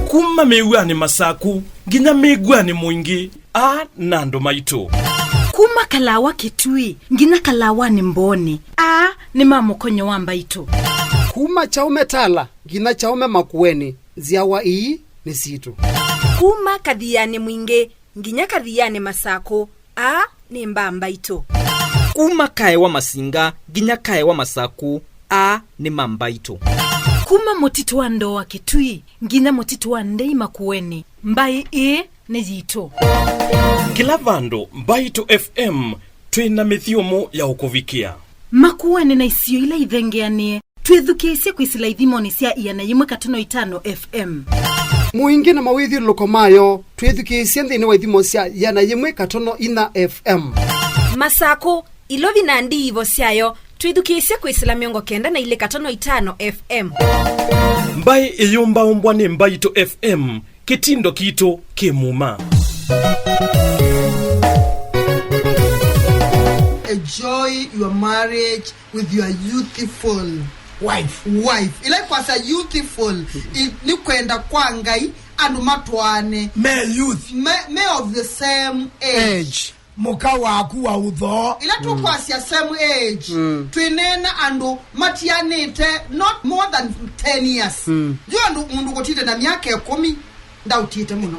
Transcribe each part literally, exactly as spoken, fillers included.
Kuma mĩw'anĩ Masaku nginya mĩw'anĩ Mwingĩ, aa na andũ maitũ. Kuma Kalawa Kĩtui nginya Kalawanĩ Mbooni, aa nĩ ma mũkonyo wa mbaitũ. Kuma Chaume Tala nginya Chaume Makueni, nzyawa ii nĩ sitũ. Kuma Kathianĩ Mwingĩ nginya Kathianĩ Masaku, aa nĩ mbaa mbaitũ. Kuma Kaewa Masinga nginya Kaewa Masaku, aa nĩ ma mbaitũ. Kuma mũtitũ wa Ndoa Kĩtui nginya mũtitũ wa Ndei Makueni, mbaĩ ĩĩ nĩ yitũ. Kĩla vandũ, Mbaitũ F M, twĩ na mĩthyũmũ ya ũkũvikĩa. Makueni na isio ila ithengeanĩe, twĩthukĩĩsye kwĩsĩla ithimonĩ sya ĩana yĩmwe katono itano F M. Mwingĩ na mawĩthyũlũlũko mayo, twĩthukĩĩsye nthĩnĩ wa ithimo sya ĩana yĩmwe katono inya F M. Masaku, Ilovi na ndiivo syayo, twĩthukĩĩsye kwĩsĩla mĩongo kenda na ilĩ katono itano F M. Mbaĩ ĩyũmbaũmbwa nĩ Mbaitũ F M, kĩtindo kitũ kĩ muma. Enjoy your marriage with your youthful wife. Wife. Ĩla ĩkwasya youthful, i-, nĩ kwenda kwa Ngai andũ matwaane. Me youth. Me, me of the same age. Age. Mũka waku wa ũthoo. Ĩla tũkwasya same age, twĩneena andũ matianĩte not more than ten years. Yu andũ, mũndũ kũtite na myaka ĩkũmi, ndaũtite mũno.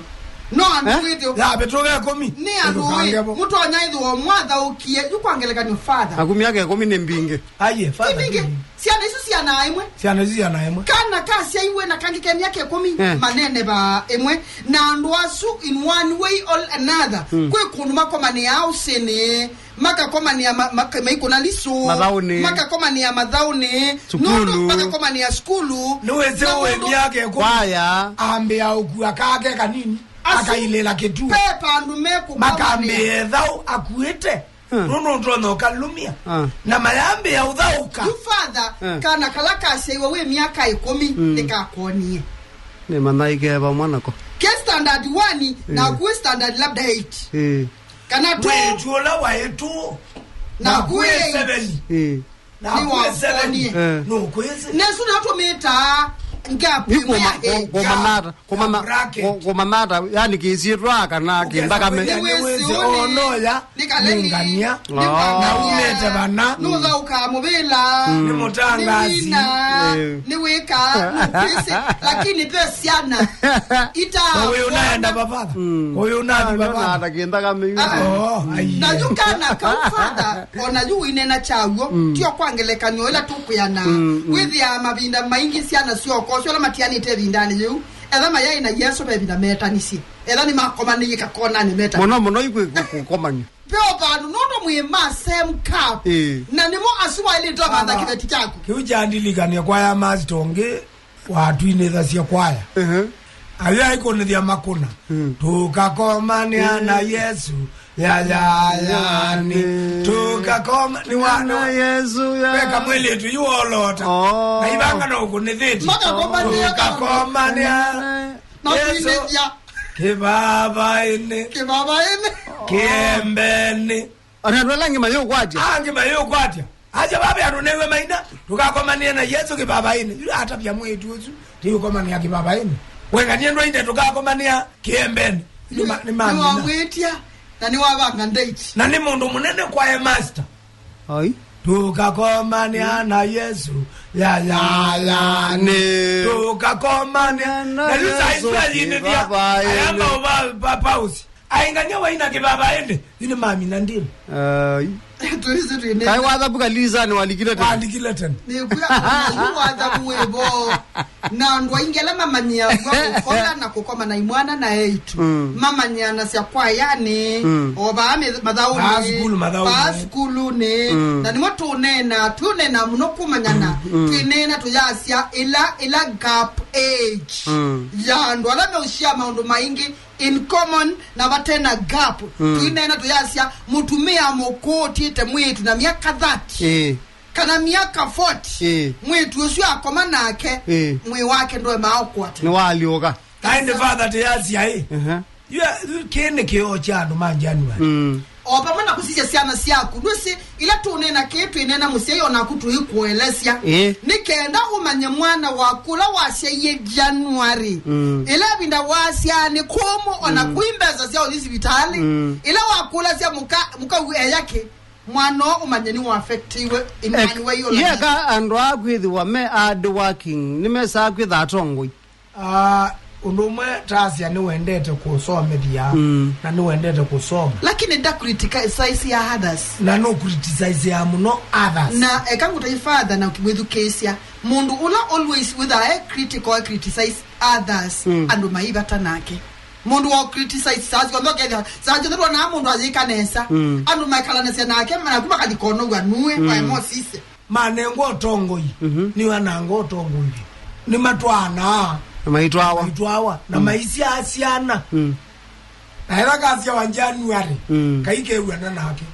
No andũ, eh? Wĩthĩo. Yavĩtũka ĩkũmi. Nĩ andũ ĩ, mũtonya ĩthĩwa mwathaũkie, yu kwa ngelekany'o father. Aku myaka ĩkũmi nĩ mbingĩ. Aiye, father. Nĩ mbingĩ. Syana isu syana ĩmwe. Syana isu syana ĩmwe. Kana kasyaiwe na kangĩ ke myaka ĩkũmi, eh, manenevaa ĩmwe. Na andũ asu in one way or another, kwĩ kũndũ makomanĩaa ũsĩnĩ, makakomanĩa ma-, ma-, maikũna lisũ, mathaũnĩ, makakomanĩa mathaũnĩ, sukulu, nũndũ makakomanĩa sukulu. Nĩwĩsĩ na ũĩ mũndũ myaka ĩkũmi, kwaya, ambĩa ũkua kake kanini, asu akailĩla kĩtuo. Pe pandũ mekũkomanĩa. Makambĩa ethaũ akuĩte. Nũndũ ũtonya ũkalũmya. Na mayambĩa ũthaũka. You father, kana kala kasyaiwe wĩ myaka ĩkũmi, nĩkakonie. Nĩmanyaĩke vamwe nako. Ke standard one, naku wĩ standard labda eight. Ĩĩ. Kana two. Mwĩĩtu ũla waĩ two, naku wĩ eight. Seven. Ĩĩ. Naku wĩ seven. Nĩwakonie. Eh. Nũkwĩsĩ. Nesu natũmĩtaa gap ĩmwe ya age. Kũmanata. Kũmana-, bracket. Kũ-, kũmanata, yani kĩsyĩtwa kana kĩnthakame. Nĩwĩsĩ ũnĩ, oh, no, ya, nĩ kaleli, nĩngania. Nĩ mwangania. Naumĩte vana. Nũthaũkaa mũvĩla. Nĩ mũtangazi. Nĩ wina. Eh. Nĩ wĩka, nũkwĩsĩ. Lakini ve syana. Ita. Kwa wĩ ũnaenda vavava. Kwa wĩ ũnathi vavava. Nata kĩnthakame yu. Ah. Oh, ai. Na yu kana kau father, ona yu wĩnena kyaw'o, tio kwa ngelekany'o ĩla tũkwĩana. Wĩthĩaa mavinda maingĩ syana syokosyo ala matianĩte ĩvindanĩ yĩu. Etha mayaĩ na Yesũ ve ĩvinda meetanisye. Etha nĩmakomanĩie kakonanĩ meeta. Mũno mũno ikwĩ kũ-, kũkomany'a. Ve o vandũ nũndũ mwĩ ma same cup. Ĩĩ. Na nĩmo asu waĩlĩte ũmantha kĩveti kyaku. Kĩu kyandilikania kwaya master ũngĩ watwinĩthasya kwaya. Ehe. Ayo aikũnĩthya makũna. Mm. Tũkakomanĩa na Yesũ. Ya, ya, yani. Tũkakoma, nĩ wa, nĩ wa. Na Yesu ya. Weka mwĩlĩtu yu wolota. Oh. Na ivanga no kũnĩthĩti. Makakomanĩa. Tũkakomanĩa. Na Yesu. Kĩvavaĩnĩ. Kĩvavaĩnĩ. Kĩembenĩ. Ona andũ ala angĩ mayũkwatya. Angĩ mayũkwatya. Aja vave andũ newe maina, tũkakomanĩa na Yesu kĩvavaĩnĩ. Yu atavya mwĩĩtu ũsu, tĩũkomanĩa kĩvavaĩnĩ. Wenganie ndwaine tũkakomanĩa kĩembenĩ. Nĩ ma-, nĩ mamina. Nĩwamwĩtya, na nĩwavanga date. Na nĩ mũndũ mũnene kwa headmaster. Ai. Tũkakomanĩa na Yesu, ya, ya, ya, nĩ. Tũkakomanĩa na Yesu kĩvavaĩnĩ. Na yu saa isu ayinĩthya, ayamba ũva, pa, pause. Aingania waina kĩvavaĩnĩ, yu nĩ mamina ndĩm. Ai. Twĩsĩ twĩne. Kaĩ wathabu kanisa nĩ walikile tene? Walikile tene. Nĩkwĩa, yu wathabu wĩvo. Na andũ aingĩ ala mamanyĩaw'a kũkola na kũkoma na imwana na eitu. Mm. Mamanyĩanasya kwayani, mm, o vaa mĩ-, mathaũnĩ, vaa sukulu, mathaũnĩ, vaa sukulunĩ. Mm. Na nĩmo tũneena, tũneena mũno kũmanyana. Mm. Twĩneena tũyasya ĩla, ĩla gap age, mm, ya andũ ala meũsyaa maũndũ maingĩ in common na vate na gap. Mm. Tũineena tũyasya mũtumĩa mũkũũ ũtiĩte mwĩĩtu na myaka thirty, ĩĩ, kana myaka forty, ĩĩ, mwĩĩtu ũsu akoma nake, ĩĩ, mwĩĩ wake ndũemaa ũkwata. Nĩwaalyũka. Kaĩ nĩ father tĩyasya ĩ. Ehe. Yu, yu kĩĩ nĩ kĩoo kya andũ ma January. Mm. O vamwe na kũsisya syana syaku. Ndwĩsĩ, ĩla tũneena kĩĩ, twĩneena mũsyai, o naku tũikũelesya. Ĩĩ. Nĩ kenda ũmanye mwana waku ũla wasyaie January. Mm. Ĩla ĩvinda wasyaa nĩ kũmũ, o na kwĩ mbesa sya ũthi sivitalĩ. Mm. Ĩla wakũlasya mũka, mũkau eya kĩ, mwana ũũ ũmanye nĩ ũafektiwe in one way or another. Yeka andũ aa kwĩthĩwa me hard working, nĩmesaa kwĩtha atongoi. Ah, ũndũ ũmwe, Tasia nĩwendete kũsomethya, mm, na nĩwendete kũsoma. Lakini nda criticize ya others. Na no criticize ya mũno others. Na eka ngũtai father na ũkĩmwĩthukĩĩsya. Mũndũ ũla always wĩthaa e critical, e criticize others, mm, andũ maivata nake. Mũndũ wa criticize saa syonthe ũkethĩa, saa syonthe twonaa mũndũ ayĩka nesa. Mm. Andũ maikalanasya nake, naku makathi konow'a nue, mm, waema ũsisya. Manengwa ũtongoi, mhm, nĩwananga ũtongoi. Nĩmatwaanaa. Na maitwawa. Maitwawa. Na, mm, maisyaa syana. Mm. Na ĩla kasyawa January, mm, kaikew'ana nake.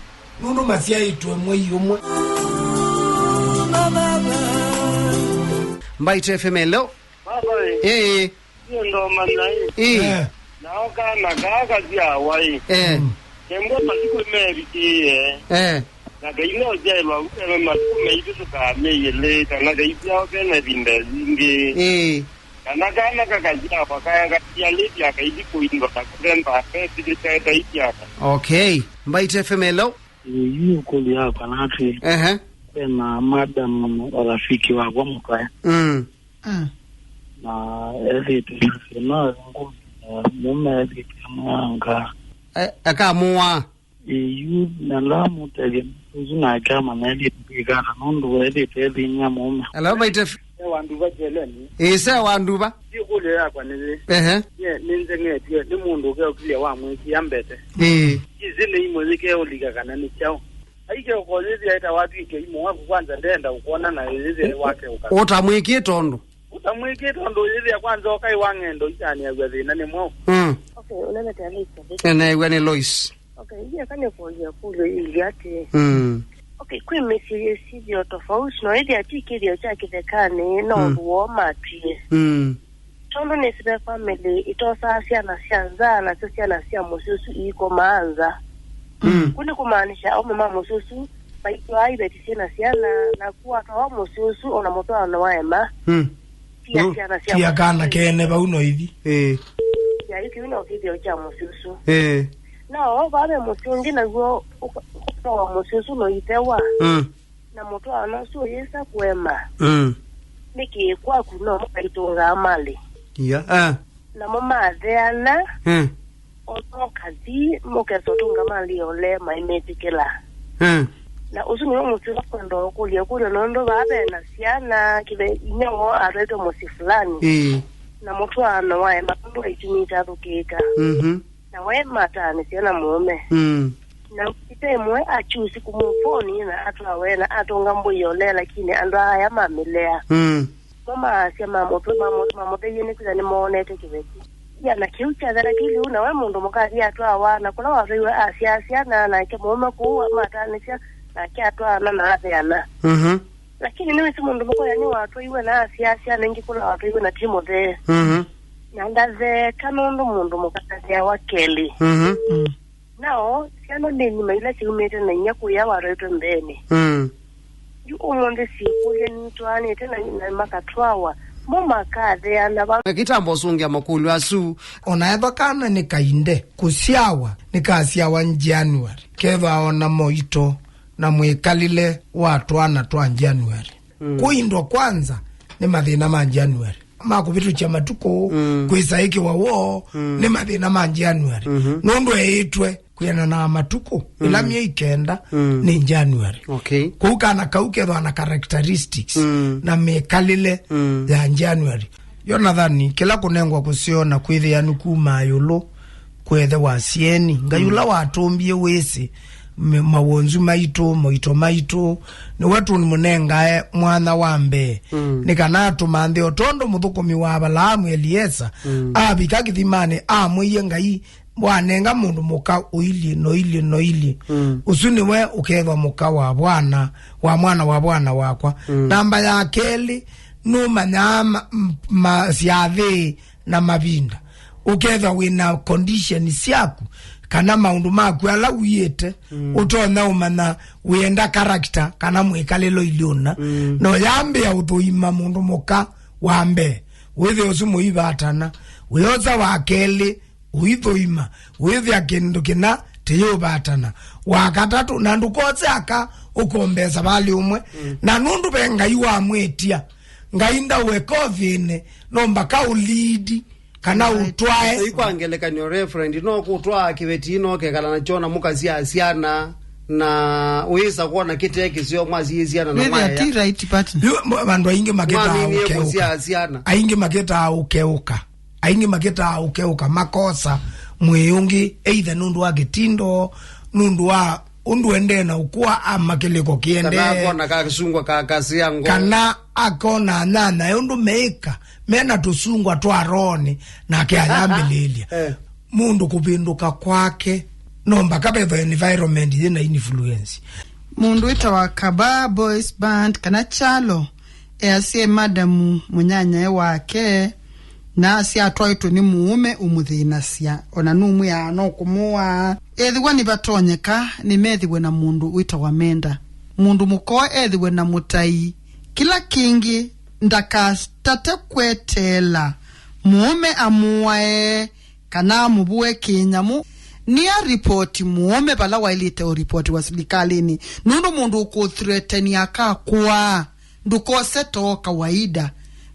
Nũndũ masyaĩtwe mwei ũmwe. Mbaitũ F M, hello. Baba, eh. Ĩĩ. Ndio ndo manyai. Ĩĩ. Eh. Nao kana kaa kasyawa ĩ. Eh. Mm. Nembwa matukũ mevikĩe. Eh. Na Ngai no syaĩlwa vuteme matukũ maitũ tũkamĩyĩlĩ, kana Ngai syao kena ĩvinda yingĩ. Ĩĩ. Kana kana kakasyawa kaya kasialĩtye akaithi kũindwa na kũthemba akesĩlĩkae kaisyaka. Okay. Mbaitũ F M, hello. Yu ĩkũlyo yakwa natwĩ. Ehe. Kwĩna madam o rafiki wakwa mũtwae. Mm. Mm. Na ethĩte nasyo no ngũmya mũme ethĩte mwanga. E-, akamũa. Ĩyu na ndamũtethya ũsu nake amanya ethĩte kwĩkana nũndũ ethĩte ethĩny'a mũme. Hello, Mbaitũ F-, Ĩse wa Nduva Jeleni. Ĩse wa Nduva. Ĩkũlyo yakwa nĩ yĩ. Ehe. Nye nĩnzeng'etw'e nĩ mũndũ ũkeũkilya wamwĩkĩa mbete. Ĩĩ. Ĩsĩ nĩ imwe yĩkeũlika kana nĩ kyaũ. Aike ũkoyĩthĩa ĩta watw'ĩke imwe waku kwanza ndenda ũkwona na yĩthĩa wake ũka. Ũtamwĩkĩe tondũ. Ũtamwĩkĩe tondũ yĩthĩa kwanza ũkai wa ng'endo itanĩaw'a thĩna nĩ mwaũ. Mm. Okay, ũnenete Alice. Eneew'a nĩ Lois. Okay, ndieka nĩ kũũlya kũlyo ĩilye atĩ. Mm. Okay, kwĩ mĩsyĩ yĩsithyo tofauti, no ĩthĩa ti kĩthyo kya kĩthekanĩ, no, mm, ũndũ woo matwie. Mm. Tondũ nĩsĩ ve famĩlĩ itosaa syana sya nza, nasyo syana sya mũsyĩ ũsu iikomaa nza. Mm. Kũu nĩ kũmaanisya aũme ma mũsyĩ ũsu maitwaa iveti syĩ na syana, na kũatwawa mũsyĩ ũsu o na mũtwaano waema. Mm. Tia, mm, syana sya tia mũsyĩ kana ũsu kene vau no ithi. Ĩĩ. Tia kĩu no kĩthĩo kya mũsyĩ ũsu. Ĩĩ. No vaa ve mũsyĩ ũngĩ naw'o ũka-, ũkatoa mũsyĩ ũsu no ithewa. Mm. Na mũtwaano ũsu ũyĩsa kũema. Mm. Nĩkĩ kwaku no mũkaitũngaa malĩ? Yeah. Ah. Namo matheana. Mm. Ona ũkathi, mũkesa ũtũnga malĩ ole maimĩtĩkĩla. Mm. Na ũsu nĩwe mũsyĩ ũla kwenda ũkũlya kũlya nũndũ vaa ve na syana, kĩve inya woo atwaĩtwe mũsyĩ fulani. Ĩĩ. Na mũtwaano waema nũndũ wa itumi itathũkĩĩka. Mhm. Na we mataanĩsya na mũũme. Mm. Na ĩte ĩmwe akyusi kũmũfoni na atwawe na atũnga mbũi ole, lakini andũ aya mamĩlea. Mm. Mo maasya mamũtwe mamũ-, mamũtheie nĩkwĩthwa nĩmoonete kĩveti. Ia na kĩu kyathela kĩu lĩu, na we mũndũ mũka athi atwawa, na kũla watwaiwe asyaa syana, nake mũũme kũu amataanĩsya, nake atwaana na atheana. Mhm. Lakini nĩwĩsĩ mũndũ mũka ũya nĩwatwaiwe na asyaa syana ingĩ kũla watwaiwe na ti mũthee. Mhm. Na ndatheeka nũndũ mũndũ mũka atheawa kelĩ. Mhm. Mm. Nao, syana nĩ nyima ila syaumĩte na inya kũya watwaĩtwe mbeenĩ. Mm. Yu ũmũnthĩ syĩkũlya nitwaanĩte na, na makatwawa, mo makatheana va? Na kĩtambo ũsũngĩa makũlyo asu. O na ethwa kana nĩ kainde, kũsyawa nĩkasyawa January, kethwa o na moito na mwĩkalĩle wa twana twa January. Mm. Kũindwa kwanza nĩ mathĩna ma January. Ma kũvĩtũkya matukũ, mm, kwĩsaĩkĩwa woo, mm, nĩ mathĩna ma January. Mhm. Nũndũ eĩtwe kwĩanana na matukũ, ĩla, mm, myei kenda, mm, nĩ January. Okay. Kũu kana kau kethwa na characteristics, mm, na mĩkalĩle, mm, ya January. Yonathani, kĩla kũnengwa kũseo na kwĩthĩanu kuma ĩũlũ, kwethe wa syeni. Ngai, mm, ũla watũmbie wĩsĩ m-, mawonzu maitũ, moito maitũ, nĩwe tũmũnengae mwanya wa mbee, mm, nĩ kana atũmanthe o tondũ mũthũkũmi wa Avalaamu Eliesa, mm, avika kĩthimanĩ, amwĩie Ngai, wanenga mũndũ mũka ũilyĩ, noilyĩ, noilyĩ. Mm. Ũsu nĩwe ũkethwa mũka wa bwana, wa mwana wa bwana wakwa. Mm. Namba ya kelĩ, nũmanyaa ma-, m-, masyathĩ na mavinda. Ũkethwa wĩ na condition syaku, kana maũndũ maku ala wiĩte, mm, ũtonya ũmanya wĩenda character kana mwĩkalĩlo iliũna. Mm. No yambĩa ũthũima mũndũ mũka wa mbee, wĩthĩa ũsu mũivatana, wĩosa wa kelĩ, ũithũima, wĩthĩa kĩndũ kĩna tĩyũvatana, wa katatũ, na ndũkose aka ũkombesa valĩ ũmwe. Mm. Na nũndũ ve Ngai wamwĩtya, Ngai ndaũeka ũthĩne, no mbaka ũlidi, kana, right, ũtwae. Yu kwa ngelekany'o, Reverend, no kũtwaa kĩveti no kekala nakyo na mũkasyaa syana, na wĩsa kwona kĩte kĩseo mwasiĩ syana na wĩthĩa mwaea ti right partner. Yu, mo-, vandũ aingĩ maketaa mwaminie ũkeũka. Kũsyaa syana. Aingĩ maketaa ũkeũka. Aingĩ maketaa ũkeũka, makosa mwĩĩ ũngĩ, either nũndũ wa kĩtindo, nũndũ wa ũndũ endee na ũkũa, ama kĩlĩko kĩendee. Kana akona ka kĩsungwa ka kasĩa ngo. Kana akona anyanya e ũndũ meĩka, mena tũsungwa twa roonĩ, nake ayambĩlĩlya. Eh. Mũndũ kũvĩndũka kwake, no mbaka vethwa environment yĩna influence. Mũndũ wĩtawa Kaba Boys Band kana Chalo easya madamu mũnyanyae wake, na asya atwaĩtwe nĩ mũũme ũmũthĩnasya, ona nũmwĩaa no kũmũaa. Ethĩwa nĩvatonyeka, nĩmethĩwe na mũndũ wĩtawa menda. Mũndũ mũkoo ethĩwe na mũtai. Kĩla kĩngĩ, ndakatate kweteela mũũme amũae kana amũvũe kĩnyamũ. Nĩa ripoti mũũme vala waĩlĩte ũripotiwa silikalĩnĩ, nũndũ mũndũ ũkũthreateni akakũaa. Ndũkose too kawaida,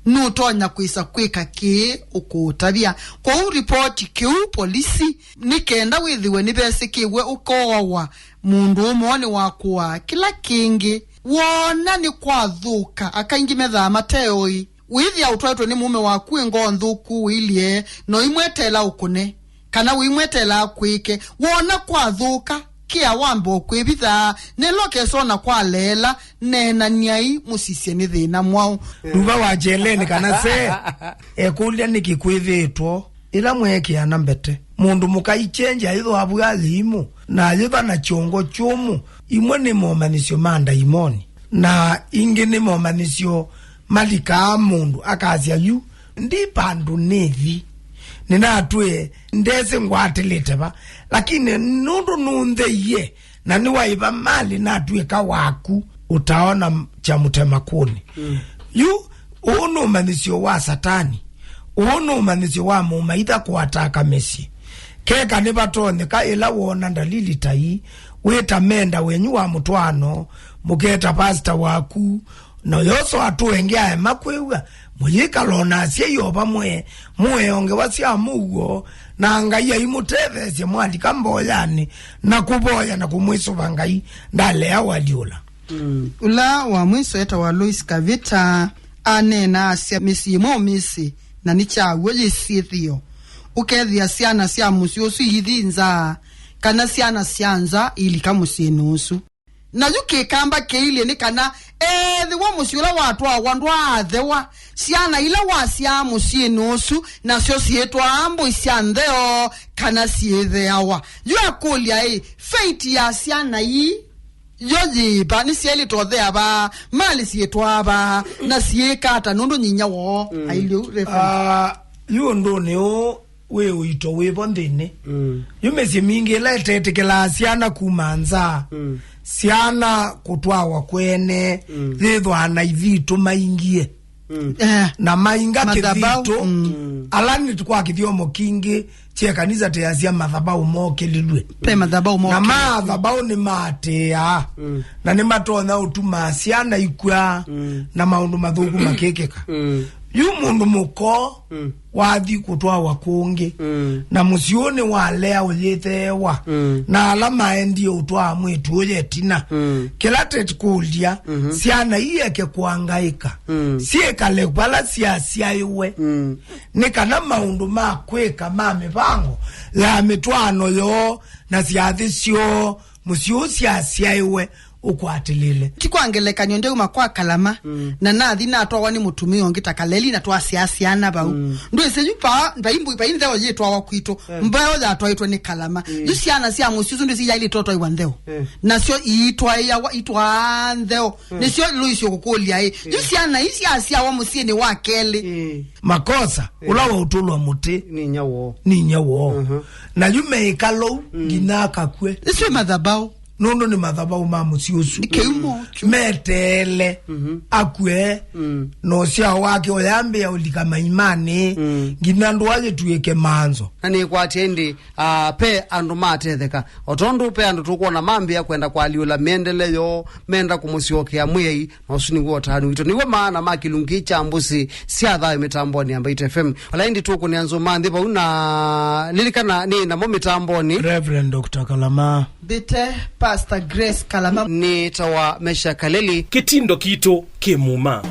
nũtonya kwĩsa kwĩka kĩĩ ũkũũtavya. Kwoou ripoti kĩu polisi, nĩ kenda wĩthĩwe nĩvesĩkĩwe ũkooawa mũndũ ũmwe nĩ wakũaa. Kĩla kĩngĩ, woona nĩ kwathũka, aka aingĩ methaa mateoi. Wĩthĩa ũtwaĩtwe nĩ mũũme waku ĩ ngoo nthũku, ũilye, no imweteela ũkũne, kana ũimweteela akwĩke. Wona kwathũka, kĩa wambe ũkwĩvitha, nelo kesona kwaleela, neenany'ai, mũsisye nĩ thĩna mwaũ. Nduva wa cheleni kana se, ekũlya nĩkĩ kwĩthĩĩtwo ĩla mweekĩana mbete. Mũndũ mũka ichenji aithwa avw'a yĩimũ, na ayĩva na kyongo kyũmũ, imwe nĩ momanyĩsyo ma ndaimoni, na ingĩ nĩ momanyĩsyo malikaa mũndũ akasya, yu ndi vandũ nĩthi, nĩnatwĩe, ndesĩ ngwatĩlĩte va, lakini nũndũ nũntheie na nĩwaĩva malĩ natw'ĩka waku, ũtaona kya mũtema kũnĩ. Mm. Yu, ũũ nĩ ũmanyĩsyo wa Satani. Ũũ nĩ ũmanyĩsyo wa mũmaitha kũataka mĩsyĩ. Keka nĩvatonyeka ĩla woona ndalili ta ii, wĩta menda wenyu wa mũtwaano, mũketa pasta waku, na yoso atũenge aema kwĩw'a, mũyĩkala o na asyai o vamwe, mũeo ngewa sya mũuo, na Ngai aimũtetheesye mwalika mboyanĩ, na kũvoya na kũmwĩsũva Ngai ndalea walyũla. Mm. Ũla wa mwiso etawa Lois Kavita, aneena asya, mĩsyĩ ĩmwe ũmĩsĩ, na nĩ kyaw'o yĩ syĩthĩo. Ũkethĩa syana sya mũsyĩ ũsu iithi nza, kana syana sya nza ilika mũsyĩnĩ ũsu. Na yu kĩkamba kĩilye nĩ kana ethĩwa mũsyĩ ũla watwawa ndwaathewa, syana ila wasyaa mũsyĩnĩ ũsu nasyo syĩtwaa mbũi sya ntheo kana syĩtheawa. Yu akũlya-ĩ, fate ya syana ii yo yĩva? Nĩsyaĩlĩte ũthea va? Malĩ syĩtwaa va? Na syĩka ata nũndũ nyinya woo, mm, ailye ũu, Reverend? Ah, yu ũndũnĩ ũũ wĩ ũito wĩvo nthĩnĩ. Mm. Yu mĩsyĩ mingĩ ĩla ĩtetĩkĩlaa syana kuma nza, mm, syana kũtwawa kwene, mm, yĩthwaa na ithitũ maingie. Mm. Eh. Na mainga mathabaũ, kĩthitũ, mm, ala nĩ kwa kĩthyomo kingĩ kye kanisa teasya mathabaũ mokĩlilw'e. Pe mathabaũ mokĩlilw'e. Na mathabaũ nĩmaatĩĩaa, mm, na nĩmatonya ũtuma syana ikw'a, mm, na maũndũ mathũku makĩkĩka. Mm. Yu mũndũ mũko, mm, wathi kũtwawa kũngĩ, mm, na mũsyĩ ũũ nĩwalea ũyĩtheewa, mm, na ala maendie ũtwaa mwĩĩtu ũyũ ĩtina. Mm. Kĩla tũkũlya, mhm, syana ieke kwangaĩka, mm, syĩkale vala syasyaĩwe, mm, nĩ kana maũndũ ma kwĩka ma mĩvango ya mĩtwaano yoo na syathĩ syoo mũsyĩ ũũ syasyaĩwe ũkwatĩlĩle. Ti kwa ngelekany'o, ndyauma kwa Kalama, mm, na nathi natwawa nĩ mũtumĩa ũngĩ ta Kaleli, na twasyaa syana vau. Mm. Ndwĩsĩ yu pa, vai mbu-, vai ntheo yĩtwawa kwitũ. Eh. Mbeo yatwaĩtwe nĩ Kalama. Mm. Yu syana sya mũsyĩ ũsu ndwĩsĩ yailĩte ũtwaiwa ntheo. Eh. Nasyo iitwaĩawa, itwaa ntheo. Mm. Nĩsyo Luis ũkũkũlya ĩ. Yu, eh, syana ii syasyawa mũsyĩnĩ wa kelĩ. Eh. Makosa, eh, ũla wautũlwa mũtĩ nĩ inya woo. Nĩ inya woo. Mhm. Na yu meĩkala ũu, mm, nginya akakw'e. Nĩsyo mathabaũ. Nũndũ nĩ mathabaũ ma mũsyĩ ũsu. Nĩ kĩumo kyu. Meteele, mhm, akw'e, mm, na ũsyao wake ũyambĩa ũlika maimanĩ, mm, nginya ndũa yĩtuĩke manzo. Na nĩkwatya ĩndĩ, ah, pe andũ matetheka. O tondũ pe andũ tũkwona mambĩa kwenda kũalyũla mĩendele yoo, menda kũmũsyokea Mwĩai, na ũsu nĩw'o ũtanu witũ. Nĩw'o maana ma kĩlungu kya mbũsĩ sya thayũ mĩtambonĩ ya Mbaitu F M. Vala ĩndĩ tũkũnĩa nzũma nthĩ vau, na lilikana nĩ namo mĩtambonĩ. Reverend Doctor Kalama. Mbĩte Pastor Grace Kalama. Nĩ ta wa Mesha Kaleli. Kĩtindo kitũ kĩ muma.